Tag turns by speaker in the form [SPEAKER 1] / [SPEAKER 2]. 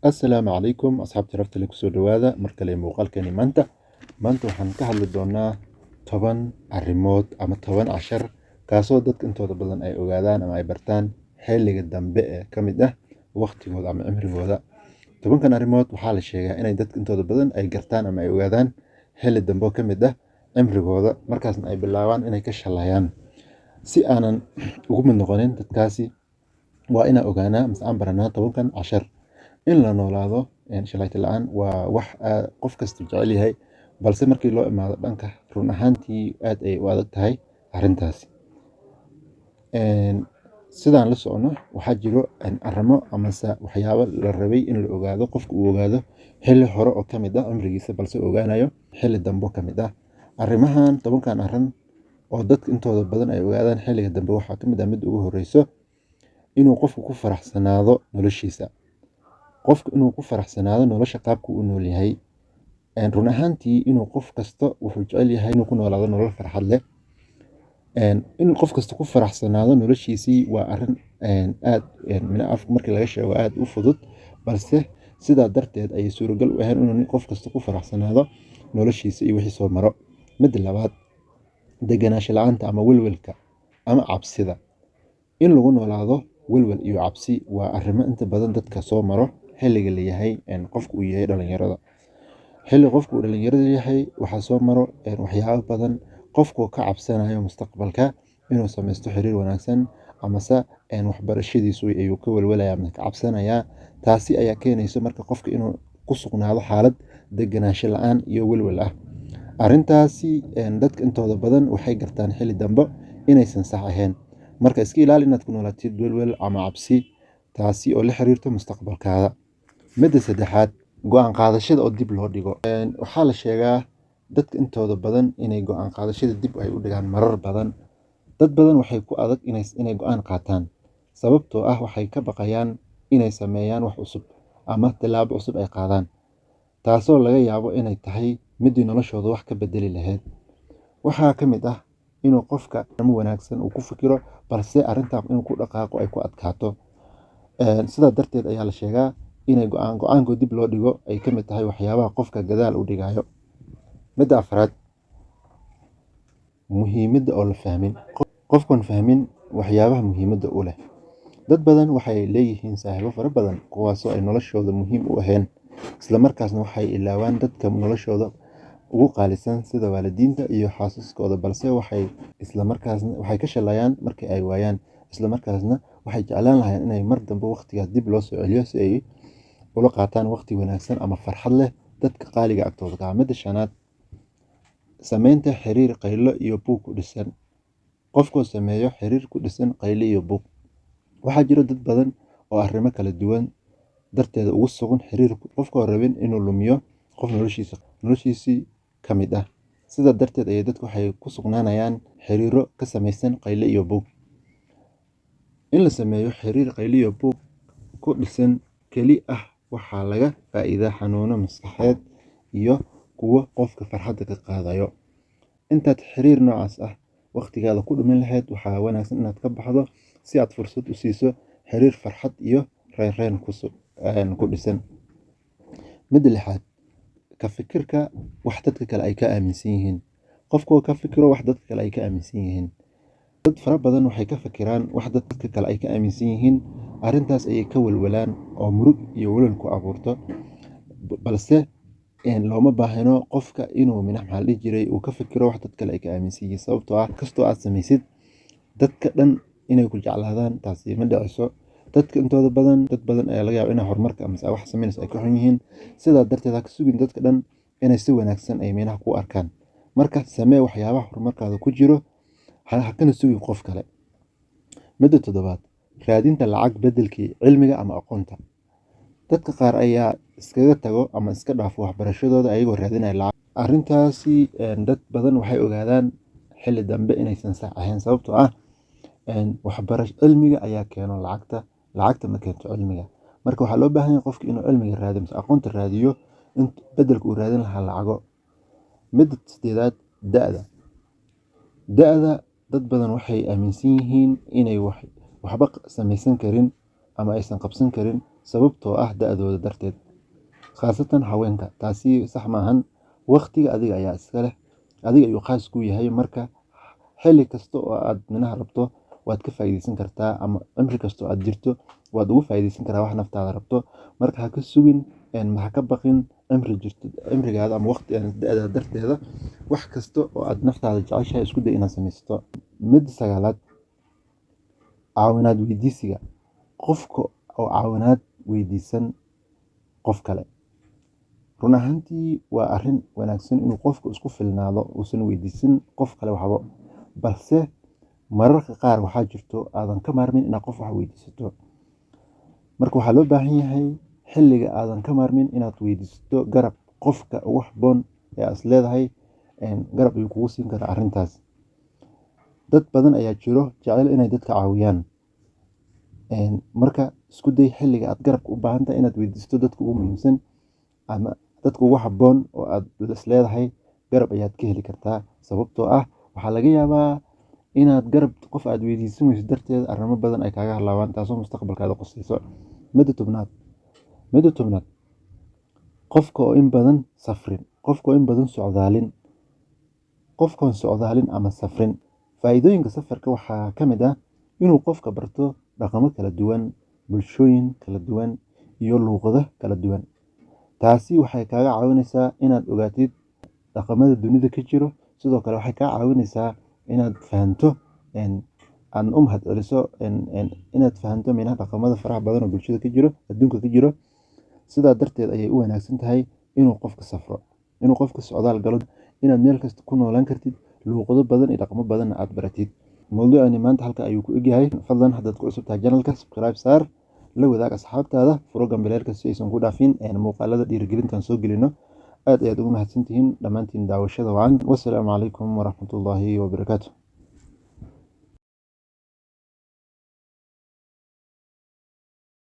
[SPEAKER 1] Assalaamu calaykum asxaabta sharafta leh, kusoo dhawaada mar kale muuqaalkeeni maanta. Maanta waxaan ka hadli doonaa 10 arrimood ama 10 cashar kaasoo dadka intooda badan ay ogaadaan ama ay bartaan xilliga dambe ee ka mid ah waqtigooda ama cimrigooda. 10-kan arrimood waxaa la sheegaa inay dadka intooda badan ay gartaan ama ay ogaadaan xilli dambe oo ka mid ah cimrigooda, markaasna ay bilaabaan inay ka shalayaan. Si aanan ugu mid noqonin dadkaasi, waa inaan ogaanaa mise aan baranaa 10-kan cashar. In la noolaado shalayta la'aan waa wax qof kasta jecel yahay, balse markii loo imaado dhanka run ahaantii aad ay u adag tahay arrintaasi. Sidaan la socono, waxaa jiro arrimo amase waxyaabo la rabay in la ogaado, qofka uu ogaado xilli hore oo ka mid ah cimrigiisa, balse uu ogaanayo xilli dambe oo ka mid ah. Arrimahan 10-kan arrin oo dadka intooda badan ay ogaadaan xilliga dambe waxaa ka mid ah mid ugu horeyso: inuu qofku ku faraxsanaado noloshiisa. Qofku inuu ku faraxsanaado nolosha qaabka uu u nool yahay. Run ahaantii, inuu qof kasta wuxuu jecel yahay inuu ku noolaado nolol farxad leh. In qof kasta ku faraxsanaado noloshiisii waa arrin aad afka markii laga sheego aad u fudud, balse sidaa darteed ayay suuragal u ahayn inuu qof kasta ku faraxsanaado noloshiisa iyo wixii soo maro. Midda labaad, degenaansho la'aanta ama welwelka ama cabsida. In lagu noolaado welwel iyo cabsi waa arrimo inta badan dadka soo maro xilliga la yahay qofku uu yahay dhalinyarada. Xilli qofku uu dhalinyarada yahay waxaa soo maro waxyaabo badan, qofku ka cabsanayo mustaqbalka inuu sameysto xiriir wanaagsan amase waxbarashadiisu ayuu ka welwelaya ama ka cabsanayaa. Taasi ayaa keenaysa marka qofka inuu ku sugnaado xaalad degenaansho la'aan iyo welwel ah. Arrintaasi dadka intooda badan waxay gartaan xilli dambe inaysan sax ahayn. Marka iska ilaali inaad ku noolaatid welwel ama cabsi taasi oo la xiriirto mustaqbalkaada. Midda saddexaad, go'aan qaadashada oo dib loo dhigo. Waxaa la sheegaa dadka intooda badan inay go'aan qaadashada dib ay u dhigaan marar badan. Dad badan waxay ku adag inay go'aan qaataan, sababtoo ah waxay ka baqayaan inay sameeyaan wax cusub ama tallaabo cusub ay qaadaan, taasoo laga yaabo inay tahay midii noloshooda wax ka bedeli lahayd. Waxaa ka mid ah inuu qofka ama wanaagsan uu ku fikiro, balse arrintaa inuu ku dhaqaaqo ay ku adkaato. Sidaa darteed ayaa la sheegaa inay go'aanka dib loo dhigo ay ka mid tahay waxyaabaha qofka gadaal u dhigayo. Midda afraad, muhiimadda oo la fahmin. Qofkan fahmin waxyaabaha muhiimadda u leh. Dad badan waxay leeyihiin saaxiibo fara badan kuwaasoo ay noloshooda muhiim u ahayn, isla markaasna waxay ilaawaan dadka noloshooda ugu qaalisan sida waalidiinta iyo xaasaskooda, balse waxay isla markaasna waxay ka shalayaan markii ay waayaan, isla markaasna waxay jeclaan lahaayeen inay mar dambe waqtigaas dib loo soo celiyo si ay ula qaataan waqti wanaagsan ama farxad leh dadka qaaliga agtooda ka ah. Midda shanaad, samaynta xiriir qaylo iyo buuq ku dhisan. Qofkuu sameeyo xiriir ku dhisan qaylo iyo buuq. Waxaa jira dad badan oo arrimo kala duwan darteeda ugu sugan xiriir, qofkoo rabin inuu lumiyo qof noloshiisii ka mid ah. Sidaa darteed ayay dadku waxay ku sugnaanayaan xiriiro ka samaysan qaylo iyo buuq. In la sameeyo xiriir qaylo iyo buuq ku dhisan keli ah waxaa laga faa'iidaa xanuuno maskaxeed iyo kuwo qofka farxadda ka qaadayo. Intaad xiriir noocaas ah waqtigaada ku dhumin lahayd, waxaa wanaagsan inaad ka baxdo si aad fursad u siiso xiriir farxad iyo reereen ku dhisan. Midda lixaad, ka fikirka wax dadka kale ay ka aaminsan yihiin. Qofku ka fikiro wax dadka kale ay ka aaminsan yihiin. Dad fara badan waxay ka fikiraan wax dadka kale ay ka aaminsan yihiin. Arrintaas ayay ka welwelaan oo murug iyo welwel ku abuurto, balse looma baahno qofka inuu maxaa la dhihi jiray uu ka fikiro wax dad kale ay ka aaminsan yihiin, sababtoo ah kastoo aad samaysid dadka dhan inay ku jeclaadaan taasi ma dhiciso. Dadka intooda badan, dad badan ayaa laga yaabaa inay horumarka amase wax samaynayso ay ka xun yihiin. Sidaa darteed ha ka sugin dadka dhan inay si wanaagsan ay meelaha ku arkaan. Marka samee waxyaabaha horumarkaada ku jiro, ha kana sugin qof kale. Midda toddobaad, raadinta lacag beddelkii cilmiga ama aqoonta. Dadka qaar ayaa iskaga tago ama iska dhaafo waxbarashadooda ayagoo raadinaya lacag. Arrintaasi dad badan waxay ogaadaan xilli dambe inaysan sax ahayn, sababtoo ah waxbarash cilmiga ayaa keeno lacagta, lacagta ma keento cilmiga. Marka waxaa loo baahan yahay qofka inuu cilmiga raadiyo mise aqoonta raadiyo in beddelka uu raadin lahaa lacago. Midda sideedaad, da'da. Da'da, dad badan waxay aaminsan yihiin inay waxba samaysan karin ama aysan qabsan karin. sababtoo ah da'dooda darteed, khaasatan haweenka. Taasi sax maahan. Waqtiga adiga ayaa iska leh, adiga ayuu khaas ku yahay. Marka xilli kasta oo aad minaha rabto waad ka faa'iideysan kartaa, ama cimri kasta oo aad jirto waad ugu faa'iideysan karaa wax naftaada rabto. Marka ha ka sugin, ha ka baqin cimri jirto cimrigaada ama waqti da'daada darteeda. Wax kasta oo aad naftaada jeceshahay isku day inaad samaysato. Midda sagaalaad, caawinaad weydiisiga. Qofka oo caawinaad weydiisan qof kale, run ahaantii waa arrin wanaagsan inuu qofku isku filnaado, uusan weydiisan qof kale waxba. Balse mararka qaar waxaa jirto aadan ka maarmin inaad qof wax weydiisato. Marka waxaa loo baahan yahay xilliga aadan ka maarmin inaad weydiisato garab qofka ugu habboon ee aad is leedahay garab ayuu kugu siin karaa arrintaas. Dad badan ayaa jiro jecel inay dadka caawiyaan. Marka isku day xilliga aad garabka u baahan tahay inaad weydiisato dadka ugu muhiimsan ama dadka ugu habboon oo aad is leedahay garab ayaad ka heli kartaa, sababtoo ah waxaa laga yaabaa inaad garab qof aad weydiisan weyso darteed arrimo badan ay kaaga halaabaan, taasoo mustaqbalkaada qusayso. Midda tobnaad, qofka oo in badan safrin, qofka oo in badan socdaalin, qofkoon socdaalin ama safrin. Faa'iidooyinka safarka waxaa ka mid ah inuu qofka barto dhaqamo kala duwan, bulshooyin kala duwan iyo luuqado kala duwan. Taasi waxay kaaga caawinaysaa inaad ogaatid dhaqamada dunida ka jiro. Sidoo kale waxay kaa caawinaysaa inaad fahanto, aadna u mahadceliso, inaad fahanto minaha dhaqamada faraha badan oo bulshada ka jiro, adduunka ka jiro. Sidaa darteed ayay u wanaagsan tahay inuu qofka safro, inuu qofka socdaal galo, inaad meel kasta ku noolaan kartid, luuqado badan iyo dhaqamo badanna aad baratid. Mawduucani maanta halka ayuu ku egyahay. Fadlan haddaad ku cusub tahay channelka, subscribe saar, la wadaag asxaabtaada, furo gambaleelka si aysan ku dhaafin muuqaalada dhiirigelintan soo gelino. Aad ayaad ugu mahadsantihiin dhammaantiin daawashada wacan. Wassalaamu calaykum waraxmatullaahi wabarakaatu.